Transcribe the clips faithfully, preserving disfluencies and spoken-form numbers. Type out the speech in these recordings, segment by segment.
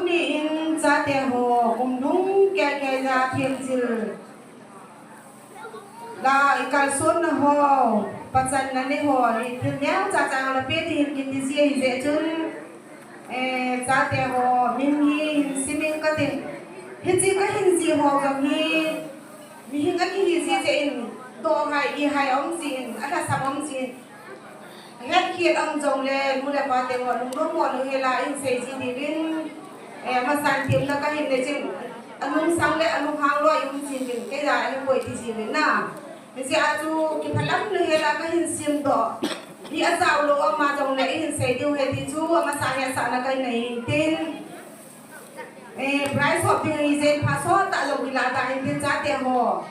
Ni in chate ho, kum lhung kei kei a thil chil la i kalsonna ho, pachanna nei ho, i thil neocha cha la pe ding in kiti ji ahi jeh chun, eh, chate ho, min hi hin simin ka tin. Hiche ka hin ji ho jong hi, mihing a kihi ji jeh in, doh hai, i hai um jin, a lhasam um jin. Hetkhel um jongle, nu le pa te ho, lungnom mo louhel a, in sei ji diuvin, eh, amasan themna ka hin nei jin, alungsang le alunghang loi um jin, kei a hin boi ti ji uvin na. Hijeh a chu, kiphalam louhel a ka hin simdoh. I ajao lou um a jongle, i hin sei diu ahi ti chu, amasan hetsahna ka hin nei hin tin. Eh, prize hop ding ahi jeh in, phat sot tah jong kila ta hin tin chate ho.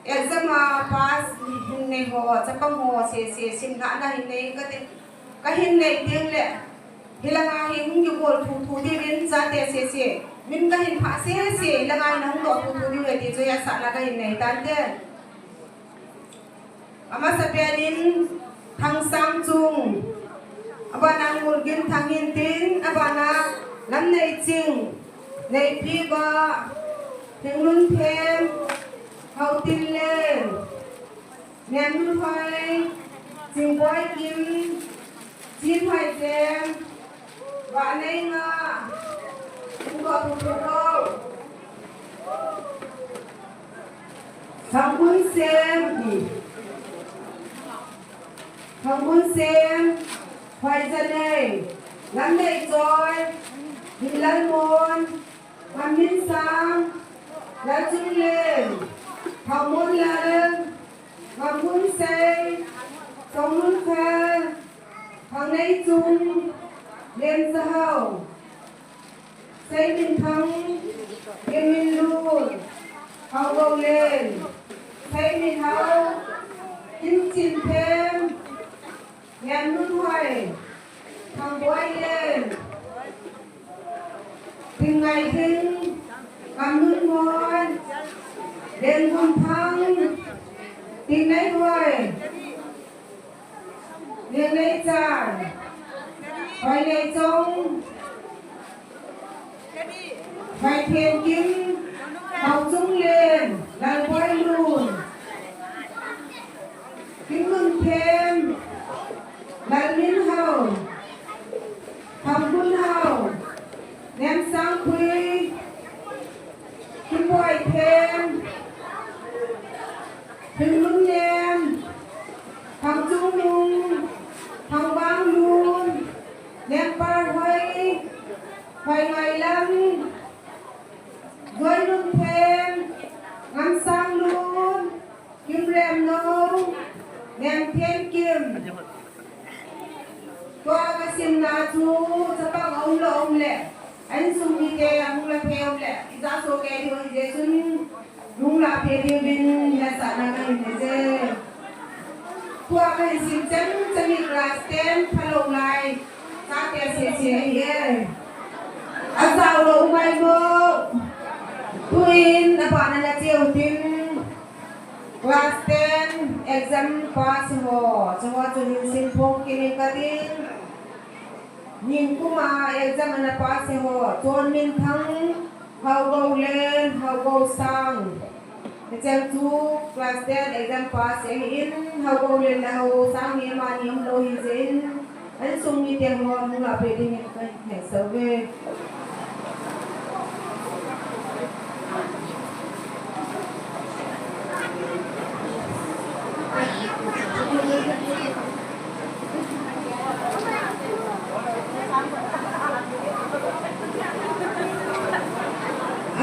Exam a pass hin nei ho, chapang ho, sese, simlhahna hin nei ka ti. Ka hin nei teng le, hilanga hi hung kibol thuthu diuvin chate sese. Min ka hin phah sese, hilanga hin hung doh thuthu diu ahi ti chu hetsahna ka hin nei tante. Amasapen in Thangsangchung, abana Ngulginthang hin tin, abana Lamneiching, Neipiba, Thinglunphem, Haotinlen, Nemnuthoi, Chingboikim, Chinhoijem, Vahneinga, Thangbunsem, Thangbunsem, Hoijanei, Lamneichoi, Hinlalmon, Ngamminsang, Lalchunglen, Thaomonlal, Ngammunsei, Chongnunkhal, Thangneichung, Lensahao, Seiminthang, Kimminlun, Haogoulen, Seiminhao, Kimchinphem, Ngemnunhoi, Thangboilen, Tingngaiding, Ngamnunmon, Lengunthang, Tingneihoi, Lengneichan, Hoineichong, Hoithenkim, Haochunglen, Lalboilun, Kimnunthem, Lalminhao, Thangkhunhao, Nemsangpui, Kimboithem, Thinglunnem, Thangchungnung, Thangvanglun, Nemparhoi, Hoingailam, Joinunthem, Ngamsanglun, Kimremnou, Nemthenkim. Tua kasimna chu chapang aum lou um le, a insung mite ahung la thei um le, ijat soh kei diu ahi jeh chun, hung la thei diuvin hetsahna kahin nei e. Tua kahin sim chan chan hi class ten phalou lai, chate sese ahi e. Ajao lou um ahi mo. Tuin abana nache u tin, class ten exam pass ho, chuho chu hin simphong kit ing katin. Ningkuma exam ana pass ho, Chonminthang, Haogoulen, Haugousang. Hicheng chu class ten exam pass ahin, Haogoulen le Haugousang hi amani umlou ahi jeh in, a insung mite ho hung la pe dingin kahin hetsah uve.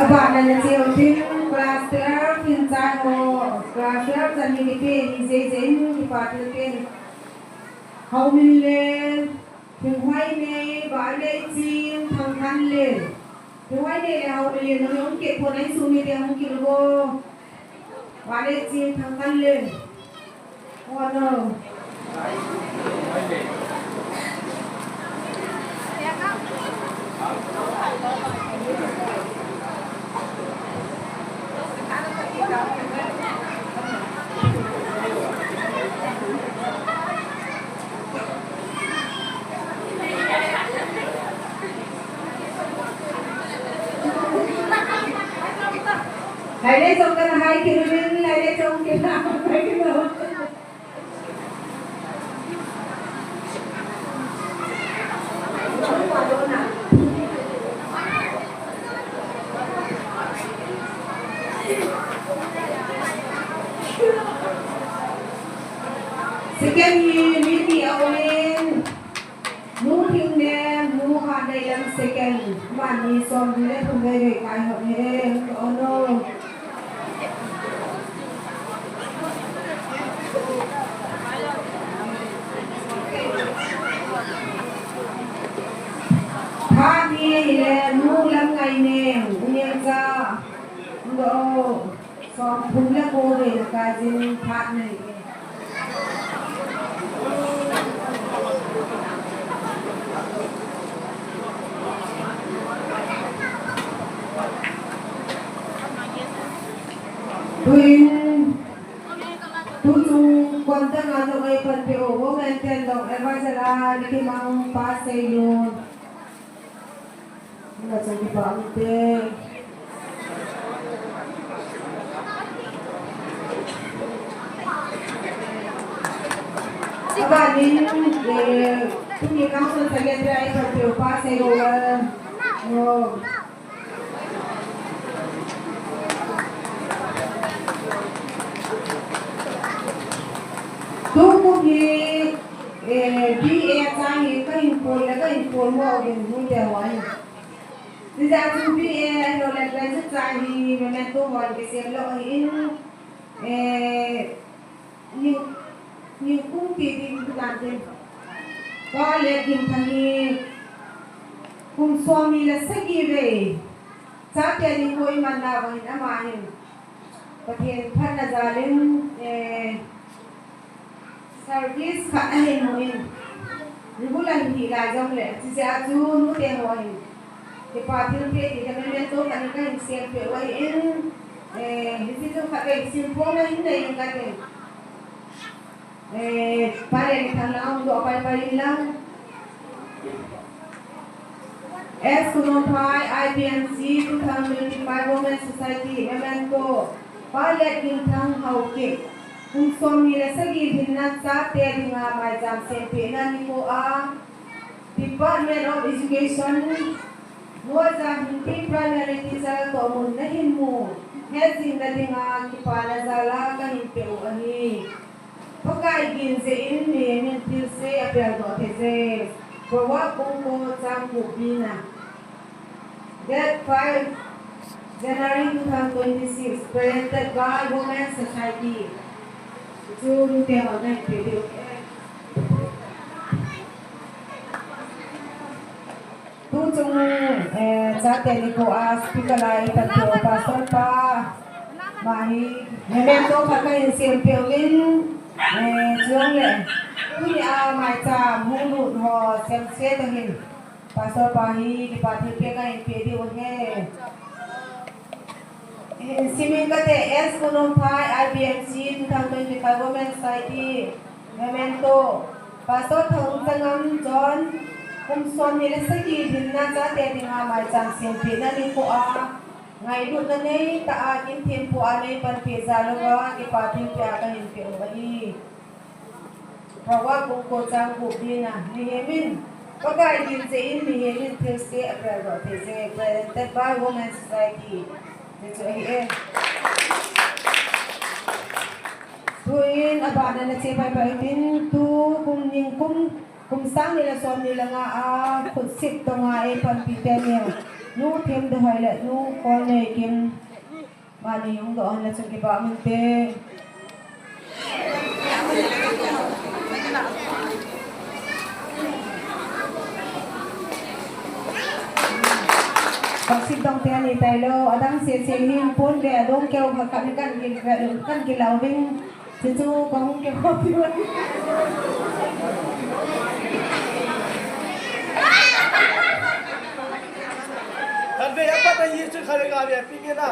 Abana nache u tin class twelve hin chai ho, class twelve chan hi kipe ahi jeh jeh in kipa thilpeh ahi. Haominlen, Thinghoinei, Vahneiching, Thangkhanlen. Thinghoinei le Haominlen, nang hung kit pon a insung mite hung kit uvo. Vahneiching, Thangkhanlen. Oh no. Lailei chong kana hai kit uvin, lailei chong kana hai kit uvin. Second hi, Miti Aolin. Nu Thingnem, Nu Hatneilam second. Amani somli le thum vei vei kai hon e, hung doh un o. Phat ni ahile, Nu Lamngaineng, U Nengcha, hung doh o. Somthum le ko vei le kai jin phat nei e. Tuin, tu chung kon dang a nung ei panpi u, Women Ten Dong Advisor a, Likimang Pa Seilun. Hung doh chun kipa um te. Abanin, eh, tuni council secretary a ei panpi u Pa Seilun. Oh. Tukum hi, eh, B A chang hi kahin kol le kahin kol mo uvin hung te hoi. Tijeh chun B A ahilou le graduate chang hi memento hon kisem lou ahin, eh, Ning, Ningkum ti ding dan tin. Violet Ginthang hi kum somni le sagi vei chate nikho iman nauva hin ama hin Pathen phatna jal in, eh, service khat ahin mu in. Regular hih lai jongle, chijeh a chu nute ho hin kipa thilpeh ti le memento khat in kahin sempeh u ahin, eh, hiche chu khatvei simple na hin nei in kate. Eh, Violet Ginthang lang, hung doh paipai in lang. S Kunomphai, I P M C, two thousand twenty-five Women Society, memento, Violet Ginthang Haokip. Kum somni le sagi lhinna chate dinga maicham sempehna nikho a, Department of Education, Noaja Hindi Primary Teacher toh mun nahin mu hetjingna dinga kipana jal a kahin pe u ahi. Pakai gin jeh in mihem in thilse apeldoh thei je. Proverb bung ko chang gup bina. Date five January two thousand twenty-six, presented by Women Society. Chu nute ho nahin pe diu. Tuchung, eh, chate nikho a speaker lai pan tu Pastor pa, ama hi memento khat kahin sempeh uvin, eh, chujongle, tunia maicham hung lut ho semse toh hin, Pastor pa hi kipa thilpeh kahin pe diu ahi. Eh, simin kate S Kunomphai, I P M C, two thousand twenty-five Women Society, memento, Pastor Thangchangam John, kum somni le sagi lhinna chate dinga maicham sempehna nikho a, ngailutna neitah a kin thempu a neipanpi jal uva, kipa thilpeh a kahin pe u ahi. Proverb bung ko chang gup bina, mihem in, Pakai gin jeh in mihem in thilse apeldoh thei je, presented by Women Society. Hichu ahi e. Tuin abana nache paipai tin, tukum ningkum, kum sang ni le somni le nga a, khutsip tonga eipanpi teni, Nu Themdehoi le Nu Kolneikim. Amani hung doh hon le chun kipa um inte. Khutsip tong te ani tailou, adang sese hin pon ve, adong keu kha khat ni kan gil ve, kan gil lau ving. Chuchu kahung keu kho piu. Kan ve, apa ta ye chu khare ka ve, ping na.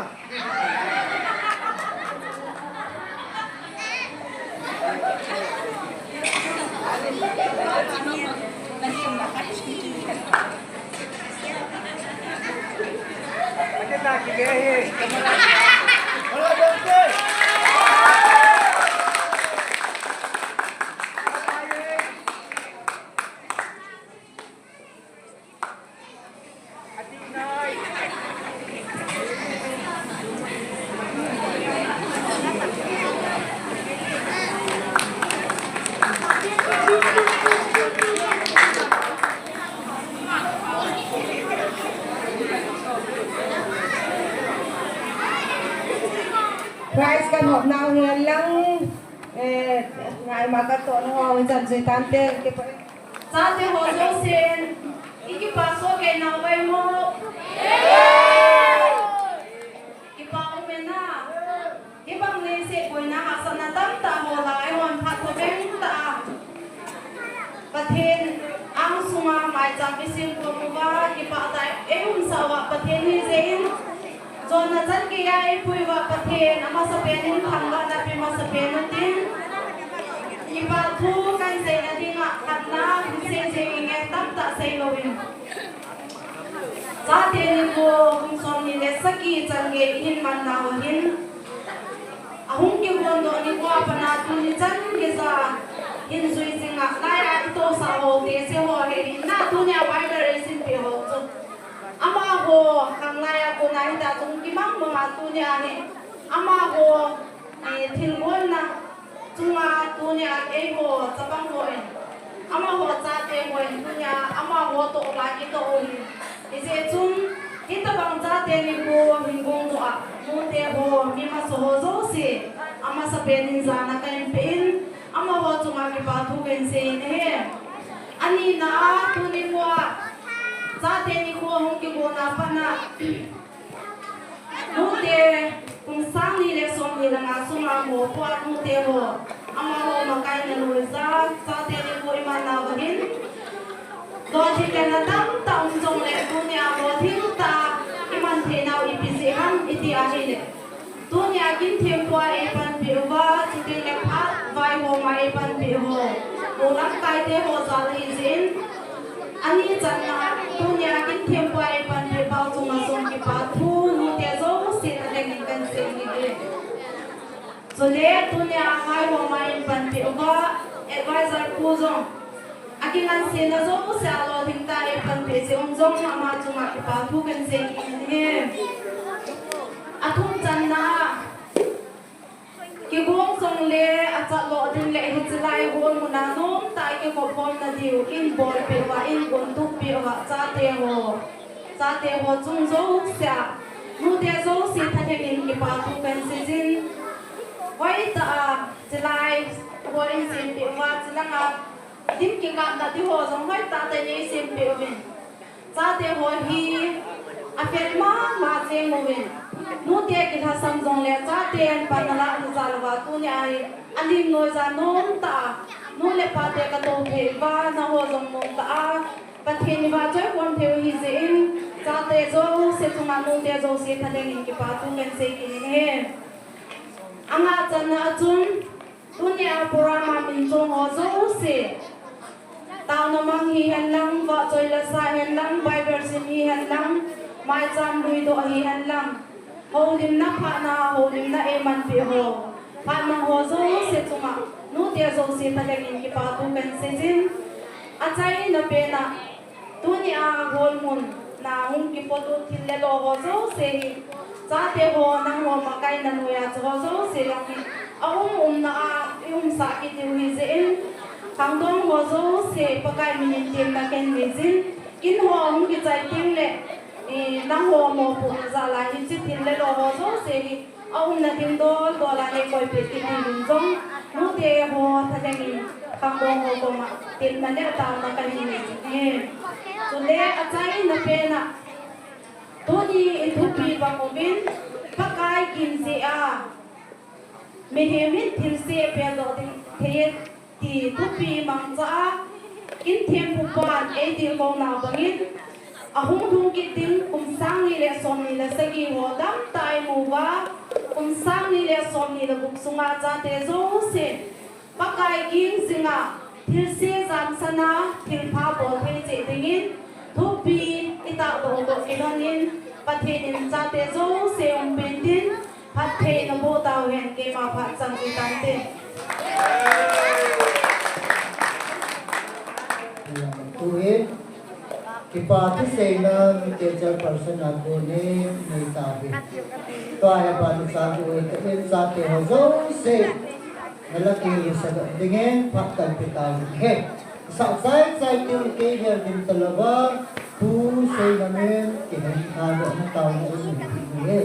Prize kan hop nau hi lang, eh, ngai ma ka to no ho chan jui tan te ke pa. Chate ho jousen, i kipa soh kei nau vai mo. Kipa um e na. Hibang leiset boina hahsatna tamtah ho lah a eihon phat tobang tah a Pathen angsunga maicham i sem khom uva, kipah tah a ei umsah uva Pathen hi jeh in, jona chan geiya ei pui uva Pathen amasapen in thangvahna pe masapen utin, kipa thu kan seina dinga khatna hin sei jeng inge, tamtah sei louvin. Chate nikho kum somni le sagi chan gei i hin man nau hin, ahung kigon doh nikho a pat a tuni chan geiya hin jui jing a, lai a i tohsah ho, tese ho, he hinna tunia Bible ei simpi ho chu, amaho khanglai a kona hita chung kimang mama tunia hi amaho, eh, thilgonna chunga tunia eiho chapang hon, amaho chate hon tunia amaho toh uva i toh u hi. Hijeh chun, hitabang chate nikho hin gongdoh a nute ho, mi masa ho jouse amasapen in jana kahin pe in, amaho chunga kipa thu kahin sei in ahi. Anina a tuni nikho a chate nikho hung kigonna pat a nute kum sang ni le somni le nga sunga mopo a nute ho, amaho makaina noiya chate nikho i man nauva hin, lolhing le na tamtah um jongle tunia lolhing tah a i man thei nau ipi jeh ham i ti ahile, tunia kin thempu a ei panpi uva, chuteng le phat vaihom a ei panpi ho, u lamkaite ho jal ahi jeh in, ani channa tunia kin thempu a ei panpi pau chunga jong kipa thu nute jouse thalheng in kan sei in ahi. Chule tunia vaihom a ei panpi uva advisor pu jong, akingansena jouse a lolhing tah a ei panpi jeh un jong ama chunga kipa thu kan sei in ahi. Athum channa, kigong jongle achat lo ding le hiche lai hol muna nomtah a i kikhop khomna diu in bolpeh uva, in gontup peh uva chate ho, chate ho chung jouse a nute jouse thalheng in kipa thu kan sei jin. Hoitah a chilai ho in sempeh uva, chilanga dim kikapna diho jong hoitah tah in ei sempeh uvin. Chate ho hi aphet mama jeng uvin. Nute kilhasam jongle chaten pan alah jal uva tunia hi alim noiya nomtah a nu le pate katou thei uva, nangho jong nomtah a Pathen in vahchoi khom thei u ahi jeh in, chate jouse chunga nute jouse thalheng in kipa thu kan sei kit in ahi. Anga channa a chun, tunia program a min chon ho jouse, taona mang hihen lang, vahchoi lasa hihen lang, Bible sim hihen lang, maicham luidoh hihen lang, houlimna phatna, houlimna ei manpeh ho, phatna ho jouse chunga nute jouse thalheng in kipa thu kan sei jin. Achaina pen a, tunia holmun na hung kipot u thil le lo ho jouse hi, chate ho nangho makaina noiya chu ho jouse jong hi, aum umna a i umsah kit diu ahi jeh in, khangdong ho jouse Pakai min in temna kan nei jin, kin ho hung kichai tengle, eh, nangho mopohna jal a hiche thil le lo ho jouse hi, aumna ding dol dol a nei koipeh kit diuvin jong, nute ho thalheng in, khangdong ho koma temna le taona kahin nei jin ahi. Chule achaina pen a, tuni i thupi bang uvin, Pakai ging jeh a mihem in thilse peldoh ding thei e ti thupi mangcha a, kin thempu pan ei tilkhou nau bangin, ahung lhung kit ding kum sang ni le somni le sagi ho tamtah i mu uva, kum sang ni le somni le gup sunga chate jousen Pakai ging jinga thilse jamsan a thilpha bol thei cheh dingin thupi i tahdoh doh kilhon in, Pathen in chate jouse umpi intin, Phattheina boh tauhen, keima phat chang u tante. Tuhin kipa thuseina mite chairperson a konin nei tauve. Tua hi pa ni sa chu oi ka in sa te ho jouse. Nala kilusa doh dingin phat kan pe tauve. Sa chai chai tiu kei gel din talouva. Thuseina min kihen kha doh na tau na in he.